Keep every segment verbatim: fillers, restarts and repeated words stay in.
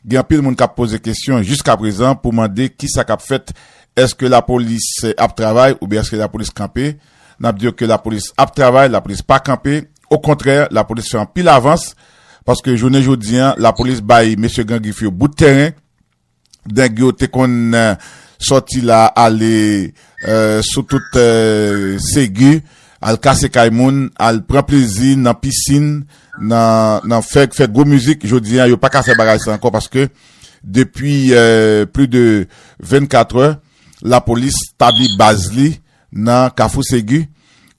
Gen anpil moun k ap poze kesyon jiskaprezan pou mande kisa k ap fèt. Èske lapolis ap travay oubyen èske lapolis kanpe? N ap di yo ke lapolis ap travay, lapolis pa kanpe. Okontrè, lapolis fè anpil avans, paske jounen jodi a, lapolis bay mesye Gran Grif yo bout tèren. Nèg yo te konn, eh, sòti la, ale, eh, sou tout, eh, Segi, al kase kay moun, al pran plezi nan pisin, nan, nan fè, fè gwo mizik. Jodi a, yo pa ka fè bagay sa ankò, paske depi, eh, plis de vennkat è, lapolis tabli baz li nan Kafou Segi,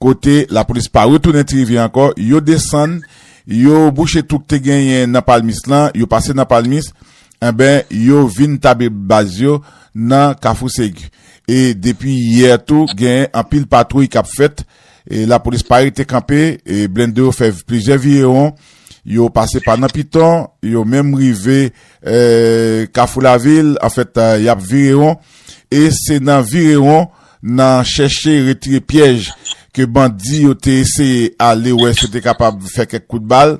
kote lapolis pa retounen Ti Rivyè ankò. Yo desann, yo bouche twou k te genyen nan Palmis lan, yo pase nan Palmis, enben, yo vin tabli baz yo nan Kafou Segi. E depi yè tou, gen anpil patwouy k ap fèt. E lapolis pa rete kanpe, e blende yo fè plizyè virewon. Yo pase pa nan Piton, yo menm rive, eh, Kafou Lavil, anfèt, eh, y ap virewon. E se nan virewon, nan chèche retire pyèj ke bandi yo te eseye ale wè si yo te kapab fè kèk kout bal.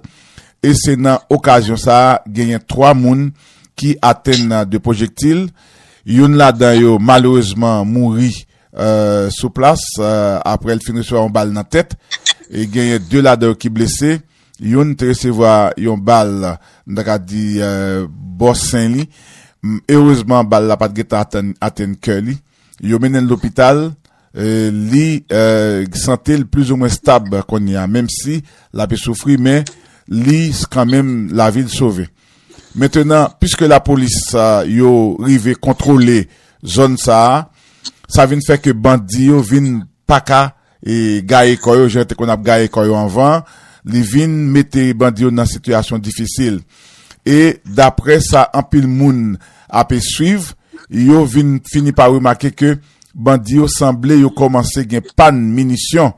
E se nan okazyon sa a, genyen twa moun ki atenn de pwojektil. Youn ladan yo, malerezman, mouri, eh, sou plas, eh, apre l fin resevwa yon bal nan tèt. E genyen de ladan yo ki blese. Youn te resevwa yon bal, m ta ka di, eh, bò sen li. M, erezman, bal la pa t gentan atenn, atenn kè li. Yo mennen l lopital, eh, li, eh, sante l plizoumwen stab kounye a, menm si l ape soufri, men li, kanmenm, lavi l sove. Mentenan, piske lapolis, ah, yo rive kontwole zòn sa a, sa vin fè ke bandi yo vin pa ka, e, gaye kò yo, jan yo te konn ap gaye kò yo anvan, li vin mete bandi yo nan sitiyasyon difisil. E daprè sa anpil moun ape swiv, yo vin fini pa remake ke bandi yo sanble yo kòmanse gen pàn minisyon,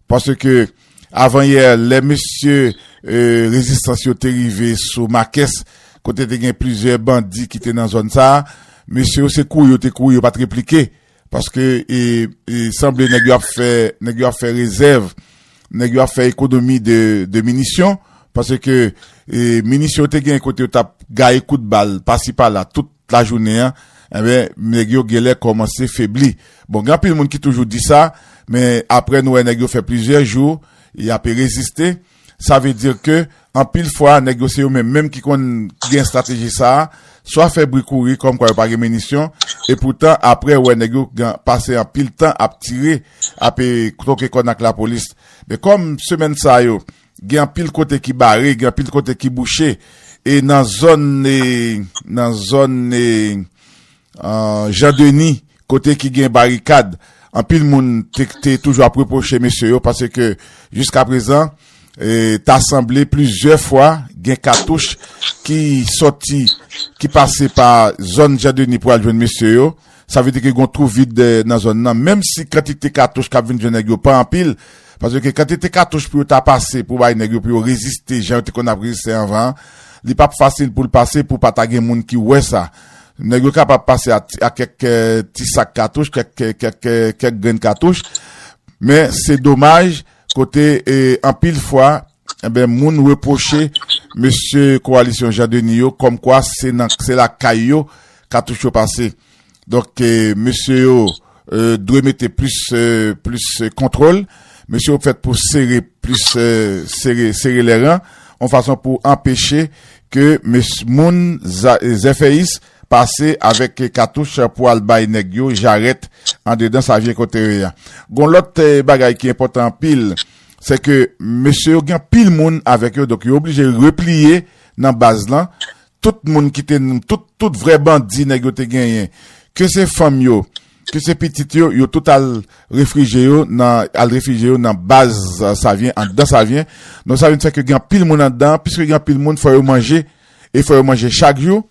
paske avanyè, lè mesye, eh, rezistans yo te rive sou Makès, kote te gen plizyè bandi ki te nan zòn sa a, mesye yo se kouri yo te kouri, yo pa t replike. Paske, e, e, sanble nèg yo ap fè, nèg yo ap fè rezèv, nèg yo ap fè ekonomi de, de minisyon, paske, e, minisyon yo te gen kote yo t ap gaye kout bal pasi pala tout lajounen an, enben, nèg yo genlè kòmanse febli. Bon, gen anpil moun ki toujou di sa, men apre nou wè nèg yo fè plizyè jou, y ape reziste. Sa vle di ke anpil fwa, nèg yo se yo menm, menm ki konn gen estrateji sa a, swa fè bri kouri kòmkwa yo pa gen minisyon, e poutan, apre, wè nèg yo gen, pase anpil tan ap tire, ape twoke kòn ak lapolis. Men kòm semèn sa yo, gen anpil kote ki bare, gen anpil kote ki bouche, e nan zòn, e, nan zòn, e, eh, Jan Deni, kote ki gen barikad. Anpil moun te, te toujou ap repwoche mesye yo, paske jiskaprezan, eh, ta sanble plizyè fwa gen katouch ki sòti, ki pase pa zòn Jan Deni pou al jwenn mesye yo. Sa vle di ke gen yon twou vid, eh, nan zòn nan, menm si kantite katouch k ap vin jwenn nèg yo pa anpil, paske kantite katouch pou yo ta pase, pou bay nèg yo, pou yo reziste, jan yo te konn ap reziste anvan an, li p ap fasil pou l pase, pou pa ta gen moun ki wè sa. Nèg yo kapab pase a, a kèk, eh, ti sak katouch, kèk, kèk, kèk, kèk, kèk grenn katouch. Men se domaj, kote, eh, anpil fwa, enben, moun repwoche mesye kowalisyon Jan Deni yo, kòmkwa se nan, se lakay yo katouch yo pase. Donk, eh, mesye yo, eh, dwe mete plis, eh, plis, eh, kontwòl. Mesye yo fèt pou sere plis, eh, sere, sere lè ran, yon fason pou anpeche ke mes-, moun, za-, zèfèyis pase avèk katouch pou al bay nèg yo jarèt andedan Savyen kote yo ye a. Gon lòt, eh, bagay ki enpòtan anpil, se ke mesye yo gen anpil moun avèk yo, donk yo oblije repliye nan baz lan. Tout moun ki te, tout, tout vrè bandi nèg yo te genyen, ke se fanm yo, ke se pitit yo, yo tout al refijye yo nan, al refijye yo nan baz, eh, Savyen, anndan Savyen. Donk sa vin fè ke gen anpil moun anndan, piske gen anpil moun, fò yo manje, e fò yo manje chak jou.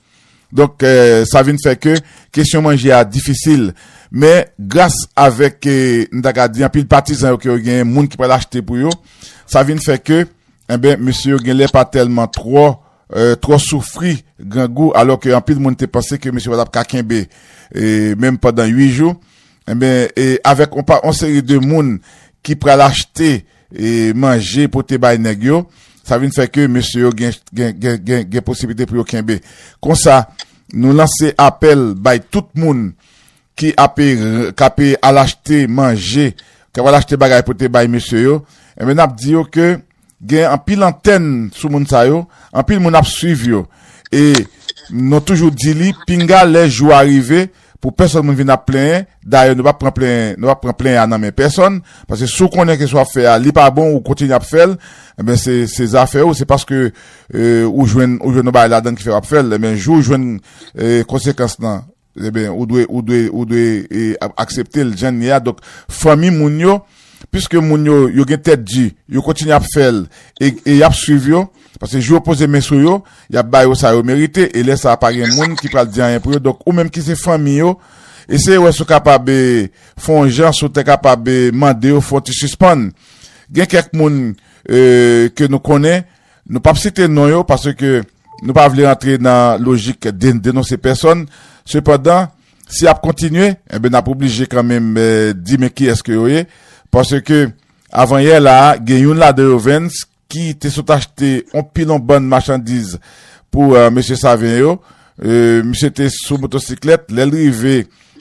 Donk, eh, sa vin fè ke kesyon manje a difisil. Men, gras avèk, eh, m ta ka di, anpil patizan yo ke yo genyen, moun ki pral achte pou yo, sa vin fè ke, enben, mesye yo genlè pa tèlman twò, eh, twò soufri grangou, alò ke anpil moun te panse ke mesye yo pa t ap ka kenbe, eh, menm pandan uit jou. Enben, e avèk yon pa, yon seri de moun ki pral achte, e manje pote bay nèg yo, Sa vin fè ke mesye yo gen, gen, gen, gen, gen posiblite pou yo kenbe. Konsa, nou lanse apèl bay tout moun ki ape, k ape al achte manje, k ap al achte bagay pou te bay mesye yo. Enben, n ap di yo ke gen anpil antèn sou moun sa yo, anpil moun ap swiv yo. E nou toujou di li, pinga lè jou a rive pou pèsonn moun vin ap plenyen. Dayè, nou p ap pran plenyen, nou p ap pran plenyen a nan men pèsonn, paske si w konnen ke sa w ap fè a, li pa bon, ou kontinye ap fè l, enben, se, se zafè w, se paske, e, ou jwenn, ou jwenn yon bagay ladan l ki fè w ap fè l. Enben, jou w jwenn, e, konsekans lan, enben, ou dwe, ou dwe, ou dwe, e, a-, aksepte l jan l ye a. Donk, fanmi moun yo, piske moun yo, yo gen tèt di, yo kontinye ap fè l, e, e y ap swiv yo, paske jou yo poze men sou yo, y ap ba yo sa yo merite, e lè sa a pa gen moun ki pral di anyen pou yo. Donk, ou menm ki se fanmi yo, eseye wè si w kapab, e, fè yon jan, si w te kapab, e, mande yo fè yon ti sispann. Gen kèk moun, e, ke nou konnen, nou p ap site non yo, paske nou pa vle rantre nan lojik de-, denonse pèsonn. Sepandan, si y ap kontinye, enben, n ap oblije kanmenm, e, di men kiyès ke yo ye, paske avanyè la a, gen youn ladan yo, Vens, ki te sot achte yon pil yon bann machandiz pou, e, mesye Saven yo. E, misye te sou motosiklèt. Lè l rive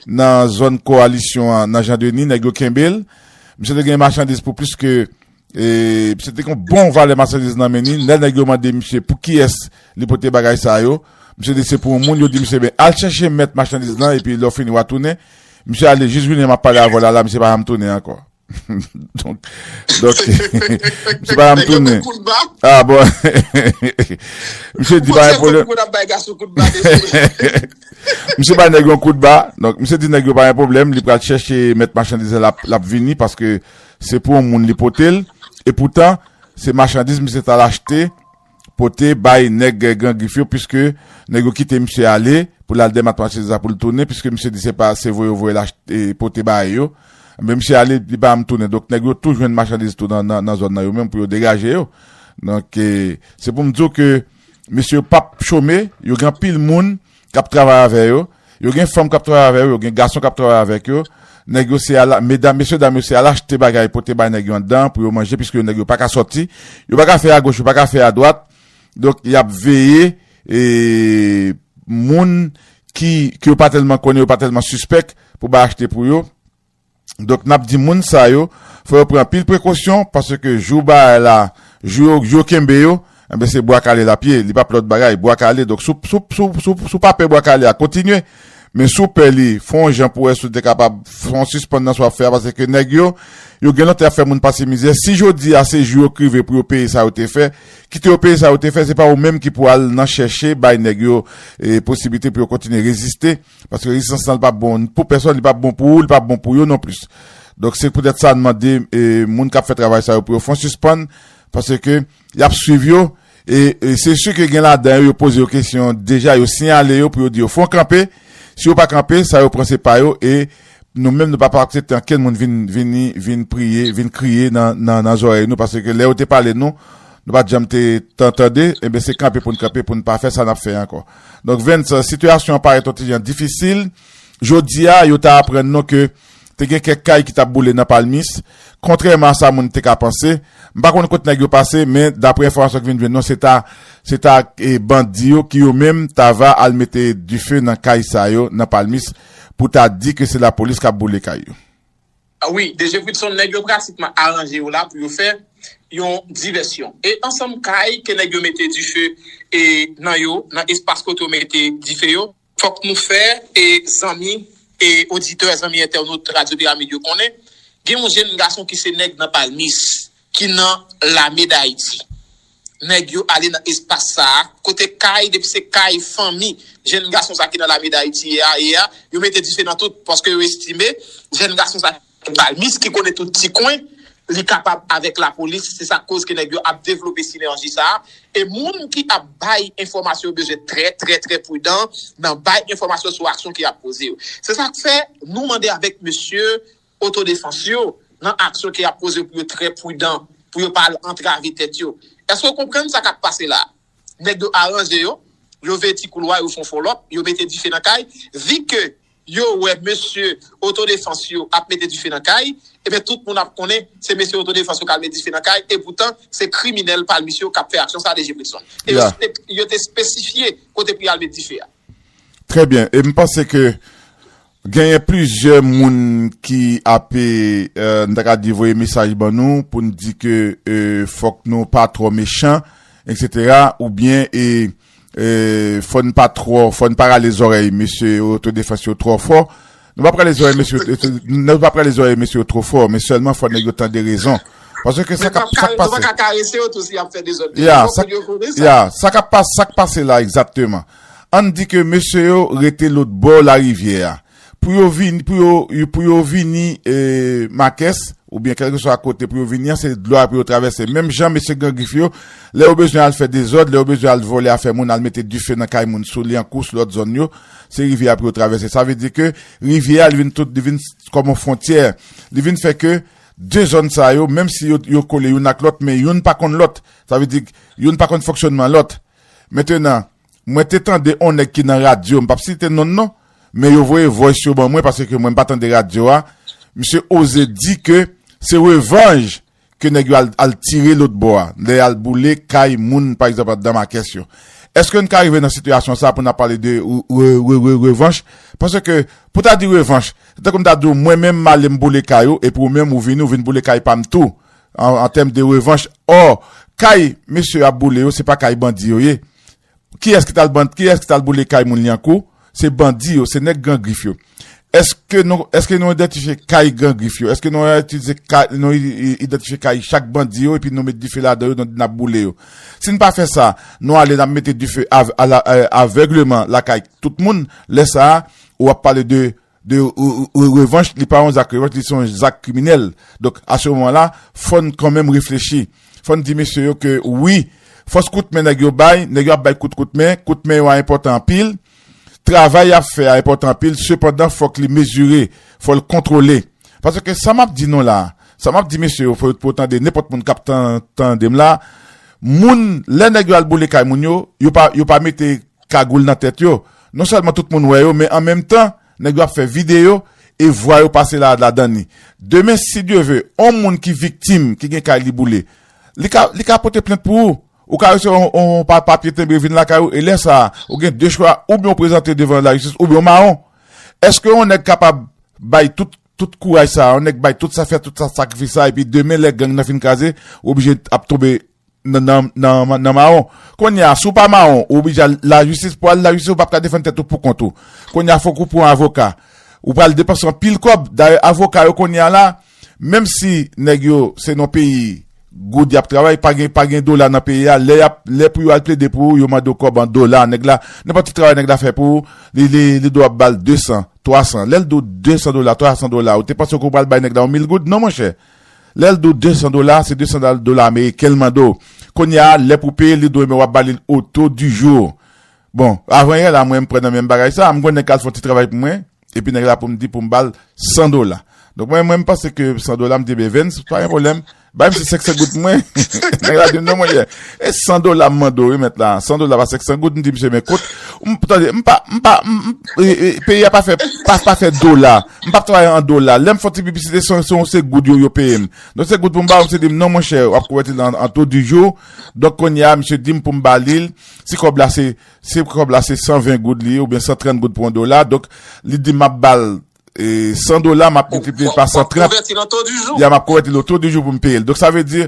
nan zòn Kowalisyon an, nan Jan Deni, nèg yo kenbe l. Misye te gen machandiz pou plis ke, e, misye te gen yon bon valè machandiz nan men li. Lè nèg yo mande misye pou kiyès li pote bagay sa yo, misye di se pou yon moun. Yo di misye, "Ben, al chèche mèt machandiz lan, epi lè w fini, w a tounen." Misye ale jis jounen m ap pale avè w la, la, misye pa janm tounen ankò. Donk, donk, misye pa janm tounen. Ah, bon. Misye di pa gen pwoblèm. Misye bay nèg yon kout ba. Donk, misye di nèg yo pa gen pwoblèm. Li pral chèche mèt machandiz la, l ap, l ap vini paske se pou yon moun li pote l. E poutan, se machandiz misye t al achte, pote bay nèg Gran Grif yo, piske nèg yo kite misye ale pou l al dèmat machandiz la pou l tounen, piske misye di se pa, se voye yo voye l achte, pote bay yo. Men misye ale, li pa janm tounen. Donk, nèg yo tou jwenn machandiz tou nan, nan, nan zòn nan yo menm pou yo degaje yo. Donk, e, se pou m di w ke mesye yo p ap chome, yo gen anpil moun k ap travay avè yo. Yo gen fanm k ap travay avè yo, yo gen gason k ap travay avèk yo. Nèg yo se al, medam, mesye dam yo se al achte bagay pote bay nèg yo anndan pou yo manje, piske nèg yo pa ka sòti, yo pa ka fè agoch, yo pa ka fè adwat. Donk, y ap veye, e, moun ki, ke yo pa tèlman konnen, yo pa tèlman sispèk pou bay achte pou yo. Donk, n ap di moun sa yo, fò yo pran anpil prekosyon, paske jou bagay la, jou yo, jou yo kenbe yo, enben, se bwa kale l ap ye, li p ap lòt bagay, bwa kale. Donk, si w, si w, si w, si w, si w pa pè bwa kale a, kontinye. Men si w pè li, fè yon jan pou wè si w te kapab fè yon sispann nan sa w ap fè a, paske nèg yo, yo gen lontan y ap fè moun pase mizè. Si jodi a se jou yo k rive pou yo peye sa yo te fè, kite yo peye sa yo te fè, se pa ou menm ki pou al nan chèche bay nèg yo, e, posiblite pou yo kontinye reziste. Paske rezistans lan, li p ap bon pou pèsonn, li p ap bon pou ou, li p ap bon pou yo non plis. Donk, se poutèt sa n mande, e, moun k ap fè travay sa yo pou yo fè yon sispann, paske y ap swiv yo, e, e se si ke gen ladan yo, yo poze yo kesyon deja, yo siyale yo pou yo di yo fè yon kanpe. Si yo pa kanpe, sa yo pran se pa yo, e nou menm nou p ap aksepte ankenn moun vin, vini, vin priye, vin kriye nan, nan, nan zòrèy nou, paske lè yo te pale nou, nou pa t janm te tan-, tande, enben se kanpe pou n kanpe, pou n pa fè sa n ap fè ankò. Donk, Vens, sitiyasyon an parèt yon ti jan difisil. Jodi a, yo ta aprann nou ke te gen kèk kay ki t ap boule nan Palmis, kontrèman a sa moun te ka panse. M pa konn kot nèg yo pase, men daprè enfòmasyon ki vin jwenn nou, se ta, se ta, e, bandi yo ki yo menm ta va al mete dife nan kay sa yo nan Palmis pou ta di ke se lapolis k ap boule kay yo. Ah wi, D J Fritson, nèg yo pratikman aranje yo la pou yo fè yon divèsyon. E ansanm kay ke nèg yo mete dife e nan yo, nan espas kote yo mete dife yo, fòk nou fè e zanmi e oditè, zanmi entènot Radyo Piramid yo konnen, gen yon jèn gason ki se nèg nan Palmis, ki nan Lame Dayiti. Nèg yo ale nan espas sa a, kote kay, depi se kay fanmi jèn gason sa ki nan Lame Dayiti ye a, ye a, yo mete dife nan tout, paske yo estime jèn gason sa ki Palmis, ki konnen tout ti kwen, li kapab avèk lapolis, se sa k koz ke nèg yo ap devlope sinèji sa a. E moun ki ap bay enfòmasyon yo bezwen trè, trè, trè pridan nan bay enfòmasyon sou aksyon ki ap poze yo. Se sa k fè nou mande avèk mesye otodefans yo nan aksyon ke y ap poze pou yo trè pridan, pou yo pa al antrave tèt yo. Èske w konprann sa k ap pase la? Nèg yo aranje yo, yo veye ti koulwa, yo fè yon folòp, yo mete dife nan kay. Vi ke yo wè mesye otodefans yo ap mete dife nan kay, ebyen, tout moun ap konnen se mesye otodefans yo k al met dife nan kay, e poutan, se kriminèl palmis yo k ap fè aksyon sa, D G Fritson. E yo, yeah, te, yo te espesifye kote pou y al met dife a. Trè byen. E m panse ke genyen plizyè moun ki ape, euh, n ta ka di, voye mesaj ban nou pou n di ke, euh, fòk nou pa twò mechan, etsetera, oubyen, e, e, fò n pa twò, fò n pa rale zòrèy mesye otodefans yo twò fò. Nou pa prale zòrèy mesye, nou pa prale zòrèy mesye yo twò fò, men sèlman fò nèg yo tande rezon. Paske sa k ap, sa k ap pase. Karese yo tou si y ap fè dezòd. Ya, sa, ya, sa k ap pase, sa k pase la egzakteman. Ann di ke mesye yo rete lòt bò larivyè a. Pou yo vini, pou yo, pou yo vini, e, Makès, oubyen kèlkeswa kote pou yo vini an, se dlo a pou yo travèse. Menm jan mesye Gran Grif yo, lè yo bezwen al fè dezòd, lè yo bezwen al vòlè afè moun, al mete dife nan kay moun sou Lyankou, sou lòt zòn yo, se rivyè a pou yo travèse. Sa vle di ke rivyè a, li vin tout, li vin kòm yon fwontyè. Li vin fè ke de zòn sa yo, menm si yo, yo kole youn ak lòt, men youn pa konn lòt. Sa vle di youn pa konn fonksyònman lòt. Mentenan, mwen te tande on nèg ki nan radyo, m p ap site non l non, men yo voye voice yo ban mwen paske mwen m pa tande radyo a. Misye oze di ke se revanj ke nèg yo al, al tire lòt bò a, lè y al boule kay moun, pa egzanp, anndan Makès yo. Èske n ka rive nan sitiyasyon sa a pou n ap pale de re-, re-, re-, revanj? Paske, pou ta di revanj, se tankou m ta di w, mwen menm, m ale m boule kay ou, epi ou menm, ou vini, ou vin boule kay pa m tou, an, an tèm de revanj. Ò, kay mesye yo ap boule yo, se pa kay bandi yo ye. Kiyès ki t al ban-, kiyès ki t al boule kay moun Lyankou? Se bandi yo, se nèg Gran Grif yo. Èske nou, èske nou idantifye kay Gran Grif yo? Èske nou idantifye kay, nou i-, i-, idantifye kay chak bandi yo epi nou met dife ladan yo, nou di n ap boule yo? Si n pa fè sa, nou ale n ap mete dife av-, a la, euh, avègleman lakay tout moun. Lè sa a, ou ap pale de de re-, re-, revanj, li pa yon zak revanj, li se yon zak kriminèl. Donk, a se moman la, fò n kanmenm reflechi. Fò n di mesye yo ke wi, fòs kout men nèg yo bay, nèg yo ap bay kout kout men, kout men yo a enpòtan anpil. Travay y ap fè a enpòtan anpil, sepandan, fòk li mezire, fò l kontwole. Paske sa m ap di nou la, sa m ap di mesye yo, fò, fò tande nenpòt moun k ap tan-, tande m la, moun, lè nèg yo al boule kay moun yo, yo pa, yo pa mete kagoul nan tèt yo. Non sèlman tout moun wè yo, men an menm tan, nèg yo ap fè videyo e vwa yo pase la, ladan li. Demen, si Dye ve, on moun ki viktim, ki gen kay li boule, li ka, li ka pote plent pou ou. Ou ka resevwa on, on pa-, papye tenbre vin lakay ou, e lè sa a, ou gen de chwa, oubyen ou prezante devan lajistis, oubyen ou mawon. Èske on nèg kapab bay tout, tout kouraj sa a, on nèg bay tout sa, fè tout sa, sakrifis sa, epi demen, lè gang nan fin kraze, ou oblije ap tonbe nan, nan, nan, nan mawon. Kounye a, si w pa mawon, ou oblije al lajistis. Pou al lajistis, ou p ap ka defann tèt ou pou kont ou. Kounye a, fòk ou pran avoka. Ou pral depanse anpil kòb. Dayè, avoka yo kounye a la, menm si nèg yo se nan peyi goud y ap travay, pa gen, pa gen dola nan peyi a, lè y ap, lè pou yo al plede pou ou, yo mande w kòb an dola. Nèg la, nenpòt ti travay nèg la fè pou ou, li, li, li dwe ap ba l de san, twa san. Lè l di w de san dola, twa san dola, ou te panse ke w pral bay nèg la yon mil goud? Non, monchè. Lè l di w de san dola, se de san dola ameriken l mande w. Kounye a, lè pou peye, li di w, men w ap ba li l au taux du jour. Bon, avan yè la, mwen, m pran nan menm bagay sa, m gon nèg k al fè yon ti travay pou mwen, epi nèg la pou m di pou m ba l san dola. Donk, mwen, mwen, m panse ke san dola, m di, "Bevens, pa gen pwoblèm. Bay m se senk san goud pou mwen." Nèg la di m, "Non, monchè, e san dola m mande w, wi, mèt la. San dola pa senk san goud." M di, "Mesye, men kout, m, tande, m pa, m pa, m, m, e, e, peyi a pa fè, pa, pa fè dola. M p ap travay an dola. Lè m fè yon ti piblisite, se, se, se goud yo, yo peye m. Donk, se goud pou m ba w." Misye di m, "Non, monchè, w ap konvèti l an, an taux du jour." Donk, kounye a, misye di m pou m ba li l. Si kòb la se, si kòb la se san ven goud li ye, oubyen san trant goud pou yon dola. Donk, li di m ap ba l, e, san dola, m ap miltipliye l pa san trant. W ap konvèti l an taux du jour. Ya, m ap konvèti l au taux du jour pou m peye l. Donk, sa vle di,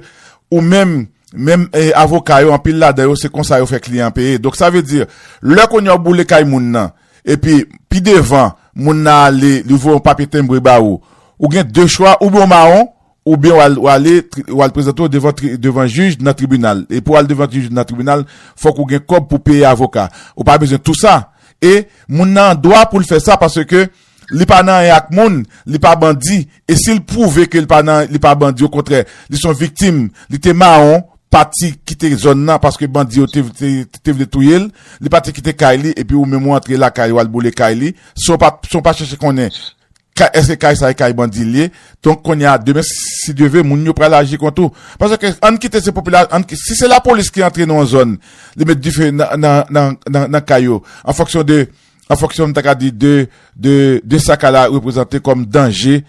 ou menm, menm, e, avoka yo, anpil ladan yo, se konsa yo fè kliyan peye. Donk, sa vle di, lè kounye a w boule kay moun nan, epi, pi devan, moun nan ale, li voye yon papye tenbre ba ou, ou gen de chwa, oubyen w mawon, oubyen w al, w ale, tri-, w al prezante w devan tri-, devan jij nan tribinal. E pou w al devan jij nan tribinal, fòk ou gen kòb pou peye avoka. Ou pa bezwen tou sa. E moun nan an dwa pou l fè sa paske li pa nan anyen ak moun, li pa bandi. E si l pwouve ke li pa nan, li pa bandi, okontrè, li se yon viktim, li te mawon, pati kite zòn nan paske bandi yo te, te, te vle touye l, li pati kite kay li, epi ou menm ou antre lakay ou al boule kay li, san w pa, san w pa chèche konnen ka-, èske kay sa e kay bandi l ye? Donk, kounye a, demen, si Dye ve, moun yo pral aji kont ou. Paske, ann kite se popila-, ann ki-, si se lapolis ki antre nan yon zòn, li met dife nan, nan, nan, nan, nan kay yo, an fonksyon de, an fonksyon, m ta ka di, de, de, de sa kay la reprezante kòm danje,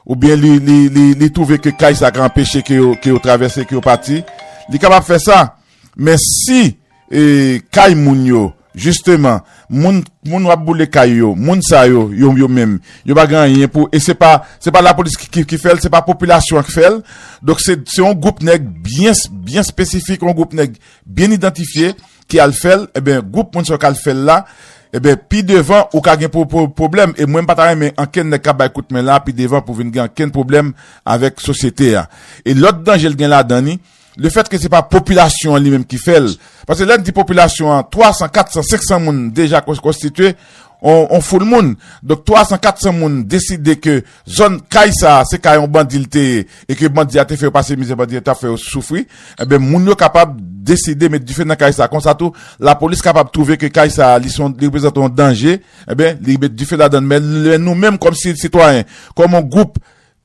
oubyen li, li, li, li twouve ke kay sa ka anpeche ke yo, ke yo travèse, ke yo pati, li kapab fè sa. Men si, e, kay moun yo, jisteman, moun, moun w ap boule kay yo, moun sa yo, yo, yo menm, yo pa gen anyen pou, e se pa, se pa lapolis ki, ki, ki fè l, se pa popilasyon an ki fè l. Donk, se, se yon gwoup nèg byen, byen espesifik, yon gwoup nèg byen idantifye ki al fè l, ebyen, gwoup moun sa yo k al fè l la, ebyen, pi devan, ou ka gen pwo-, pwo-, pwoblèm. E mwen, m pa ta renmen ankenn nèg k ap bay kout men la, pi devan pou vin gen ankenn pwoblèm avèk sosyete a. E lòt danje l gen ladan li, lefètke se pa popilasyon an li menm ki fè l. Paske lè n di popilasyon an, twa san, kat san, senk san moun deja kons-, konstitye, on, on foul moun. Donk, twa san, kat san moun deside ke zòn kay sa a, se kay yon bandi l te ye, e ke bandi a te fè yo pase mizè, bandi a t ap fè yo soufri, ebyen, moun yo kapab deside met dife nan kay sa a. Konsa tou, lapolis kapab twouve ke kay sa a, li se yon, li reprezante yon danje, ebyen, li met dife ladan l. Men lè nou menm, kòm si-, sitwayen, kòm yon gwoup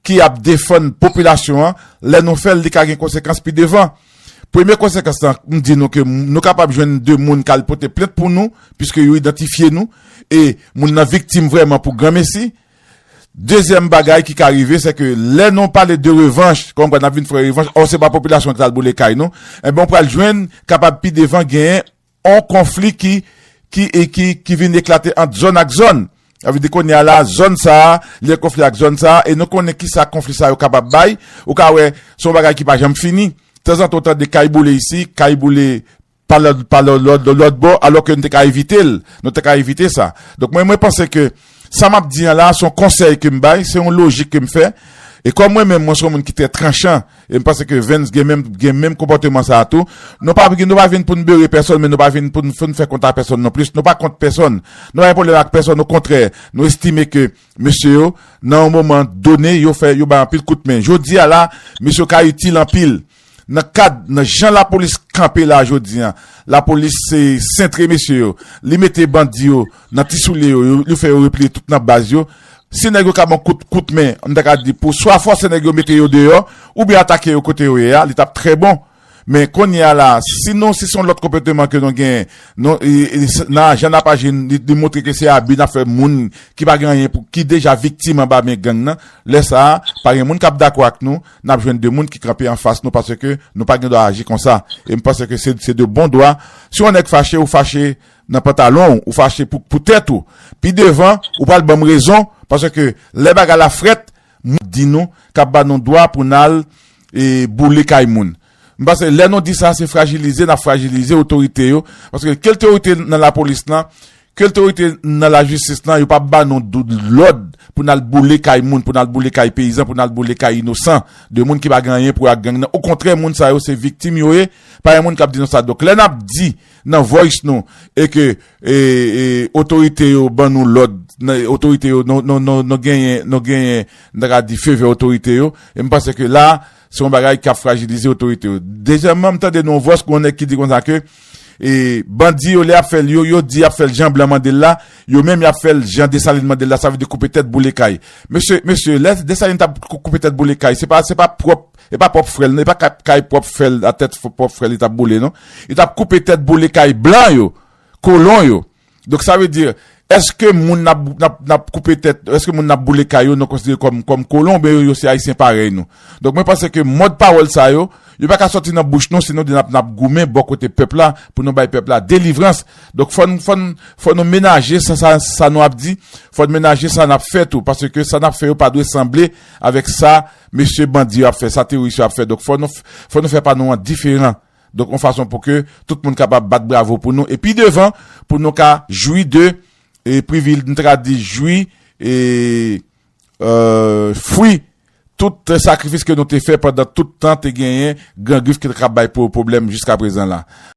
ki ap defann popilasyon an, lè nou fè l, li ka gen konsekans pi devan. Premye konsekans lan, m di nou ke m-, nou kapab jwenn de moun k al pote plent pou nou, piske yo idantifye nou, e moun nan viktim vrèman pou granmesi. Dezyèm bagay ki ka rive, se ke lè nou pale de revanch, kòm kwa n ap vin fè revanch, ò, se pa popilasyon ki t al boule kay nou, enben, w pral jwenn, kapab pi devan genyen on konfli ki, ki, e ki, ki vin eklate ant zòn ak zòn. Sa vle di kounye a la, zòn sa a, li gen konfli ak zòn sa a, e nou konnen ki sa konfli sa yo kapab bay. Ou ka wè, se yon bagay ki pa janm fini. Tanzantan, ou tande kay boule isi, kay boule pa lòt, pa lòt, lòt, lòt bò, alò ke nou te ka evite l. Nou te ka evite sa. Donk, mwen, mwen panse ke sa m ap di an la, se yon konsèy ke m bay, se yon lojik ke m fè. E kòm mwen menm, mwen se yon moun ki trè tranchan, e m panse ke Vens gen menm, gen menm konpòteman sa a tou. Nou pa, nou pa vin pou n bere pèsonn, men nou pa vin pou n, pou n fè kont a pèsonn non plis. Nou pa kont pèsonn. Nou pa gen pwoblèm ak pèsonn, okontrè, nou estime ke mesye yo, nan yon moman done, yo fè, yo bay anpil kout men. Jodi a la, mesye yo ka itil anpil. Nan kad, nan jan lapolis kanpe la jodi a, lapolis se sentre mesye yo. Li mete bandi yo nan ti soulye yo, yo, li fè yo repliye tout nan baz yo. Si nèg yo ka ban kout, kout men, m ta ka di pou swa fòse nèg yo mete yo deyò, oubyen atake yo kote yo ye a, li t ap trè bon. Men kounye a la, si nou, si se yon lòt konpòteman ke nou genyen, nou, e, e, s-, nan jan n ap aji, li, li montre ke se abi n ap fè moun ki pa gen anyen pou, ki deja viktim anba men gang nan, lè sa a, pa gen moun k ap dakò ak nou, n ap jwenn de moun ki kanpe anfas nou paske nou pa gen dwa aji konsa. E m panse ke se, se de bon dwa. Si yon nèg fache, ou fache nan pantalon w, ou fache pou, pou tèt ou. Pi devan, ou pral ban m rezon, paske lè bagay la frèt, m di nou, k ap ba nou dwa pou n al, e, boule kay moun. M panse lè nou di sa, se frajilize, n ap frajilize otorite yo. Paske ke l te otorite nan lapolis lan, ke l te otorite nan lajistis lan, yo p ap ba nou dou-, lòd pou n al boule kay moun, pou n al boule kay peyizan, pou n al boule kay inosan, de moun ki pa gen anyen pou wè ak gang nan. Okontrè, moun sa yo se viktim yo ye. Pa gen moun k ap di nou sa. Donk, lè n ap di nan voice nou, e ke, e, e, otorite yo ban nou lòd, nan, otorite yo, nou, nou, nou, nou genyen, nou genyen, n ta ka di, fevè otorite yo, e m panse ke la, se yon bagay k ap frajilize otorite yo. Dezyèmman, m tande nan yon vwòs, gen yon nèg ki di konsa ke, e, bandi yo, lè y ap fè l, yo, yo di y ap fè l jan blan mande l la, yo menm y ap fè l jan Desalin mande l la, sa vle di koupe tèt, boule kay. Mesye, mesye, lè Desalin t ap kou-, koupe tèt, boule kay, se pa, se pa pwòp, e pa pwòp frè l, non, e pa kay, kay pwòp frè l, a tèt f-, pwòp frè l li t ap boule, non. Li t ap koupe tèt, boule kay blan yo, kolon yo. Donk, sa vle di, èske moun n ap, n ap, n ap koupe tèt, èske moun n ap boule kay yo, nou konsidere kòm, kòm kolon, oubyen yo, yo se Ayisyen parèy nou? Donk, mwen panse ke mòd pawòl sa yo, yo pa ka sòti nan bouch nou si nou di n ap, n ap goumen bò kote pèp la, pou nou bay pèp la delivrans. Donk, fò n, fò n, fò nou menaje sa, sa, sa nou ap di, fò n menaje sa n ap fè tou, paske sa n ap fè yo pa dwe sanble avèk sa mesye bandi yo ap fè, sa teworis yo ap fè. Donk, fò nou f-, fò nou fè pa nou an diferan. Donk, yon fason pou ke tout moun kapab bat bravo pou nou. E pi devan, pou nou ka jwi de, e, privil-, nou ta ka di jwi, e, e, fwi tout sakrifis ke nou te fè pandan tout tan te genyen Gran Grif ki te ka bay pwo-, pwoblèm jiska prezan la.